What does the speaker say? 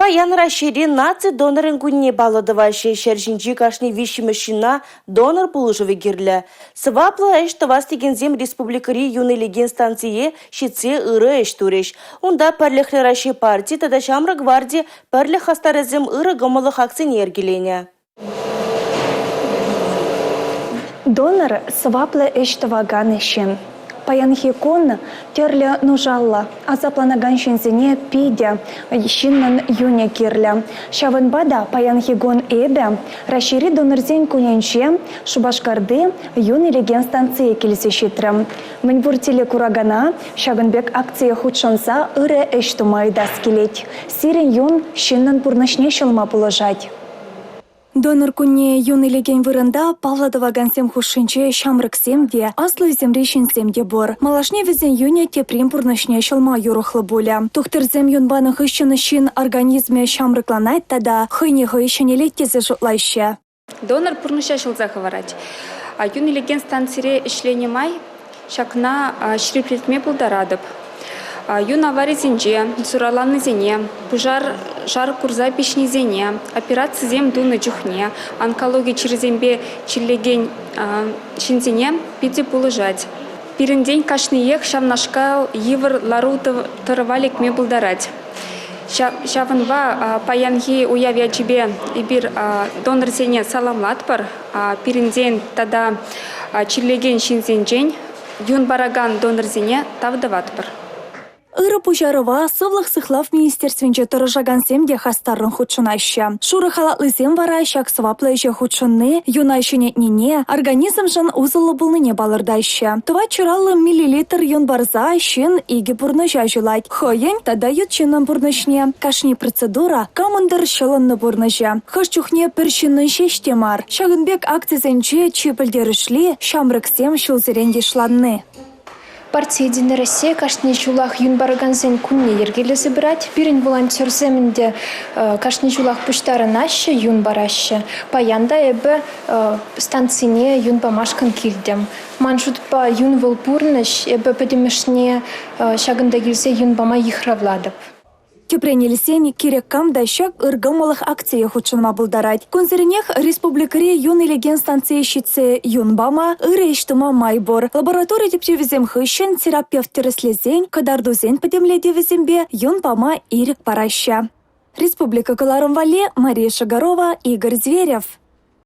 Паян Раҫҫейре наци донорӗн кунне паллӑ тӑваҫҫӗ. Ҫӗр ҫинчи кашни виҫҫӗмӗш ҫынна донор пулӑшӑвӗ кирлӗ. Сӑваплӑ ӗҫ тӑвас текенсем республикӑри юн илекен станцие ҫитсе ырӑ ӗҫ турӗҫ. Унта Пӗрлӗхлӗ Раҫҫей парти тата Ҫамрӑк гварди пӗрлӗх хастарӗсем ырӑ кӑмӑллӑх акцине йӗркеленӗ. Донор сӑваплӑ ӗҫ тӑвакан ҫын. Паянхи кун тӗрлӗ нушаллӑ, асапланакан ҫынсене питӗ ҫыннӑн юнӗ кирлӗ. Ҫавӑнпа та паянхи кун эпӗ Раҫҫейри донорсен кунӗнче Шупашкарти юн илекен станцие килсе ҫитрӗм. Мӗнпур телекуракана ҫакӑн пек акцие хутшӑнса ырӑ ӗҫ тума ыйтас килет. Сирӗн юн ҫыннӑн пурнӑҫне ҫӑлма пулӑшать. Донор кунне юн илекен вырӑнта паллӑ тӑвакансем хушшинче ҫамрӑксем те, аслӑ ӳсӗмри ҫынсем те пур. Малашне вӗсен юнӗ теприн пурнӑҫне ҫӑлма юрӑхлӑ пулӗ. Тухтӑрсем юн панӑ хыҫҫӑн ҫын организмӗ ҫамрӑкланать тата хӑйне хӑй ҫӗнелет тесе шутлаҫҫӗ. Донор пурнӑҫа ҫӑлса хӑварать. Юн илекен станцире ӗҫленӗ май Ҫакна ҫирӗплетме пултаратӑп. Юн аварисенче суранланнисене, пушар шар курса пиҫнисене, операцисем тунӑ чухне онкологи чирӗсемпе чирлекен ҫынсене питӗ пулӑшать. Пирӗнтен кашниех ҫавнашкал йывӑр лару-тӑрӑва лекме пултарать. Ҫавӑнпа паянхи уяв ячӗпе эпир донорсене саламлатпӑр. Пирӗнтен тата чирлекен ҫынсенчен юн паракан донорсене тав тӑватпӑр. Ырӑ пуҫарӑва Сывлӑх сыхлав министерствинче тӑрӑшакансем те хастаррӑн хутшӑнаҫҫӗ. Шурӑ халатлисем вара ҫак сӑваплӑ ӗҫе хутшӑнни юна ҫӗнетнине, организмшӑн усӑллӑ пулнине палӑртаҫҫӗ. Тӑватҫураллӑ миллилитр юн парса ҫын икӗ пурнӑҫа ҫулать. Хӑйӗн тата ют ҫыннӑн пурнӑҫне. Кашни процедура камӑн-тӑр ҫӑлӑннӑ пурнӑҫӗ. Хӑш чухне пӗр ҫыннӑн ҫеҫ те мар. Ҫакӑн пек акцисенче чи пӗлтерӗшли – ҫамрӑксем ҫулсерен йышланни. Парти «Единая Россия» кашни ҫулах юн паракансен кунне йӗркелесе пырать. Пирӗн волонтерсем ӗнтӗ кашни ҫулах пуҫтарӑнаҫҫӗ, юн параҫҫӗ. Паян та эпӗ станцине юн памашкӑн килтӗм. Ман шутпа, юн вӑл пурнӑҫ. Эпӗ пӗтӗмӗшне ҫакӑнта килсе юн пама йыхравлатӑп. Тӗпрен илсен, кирек кам та ҫак ыркӑмӑллӑх акцие хутшӑнма пултарать. Кунсеренех республикӑри юн илекен станцие ҫитсе юн пама, ырӑ ӗҫ тума май пур. Лаборатори тӗпчевӗсем хыҫҫӑн терапевт тӗрӗслесен кӑтартусен пӗтӗмлетӗвӗсемпе юн пама ирӗк параҫҫӗ. Республика кӑларӑм валли Мария Шагарова, Игорь Зверев.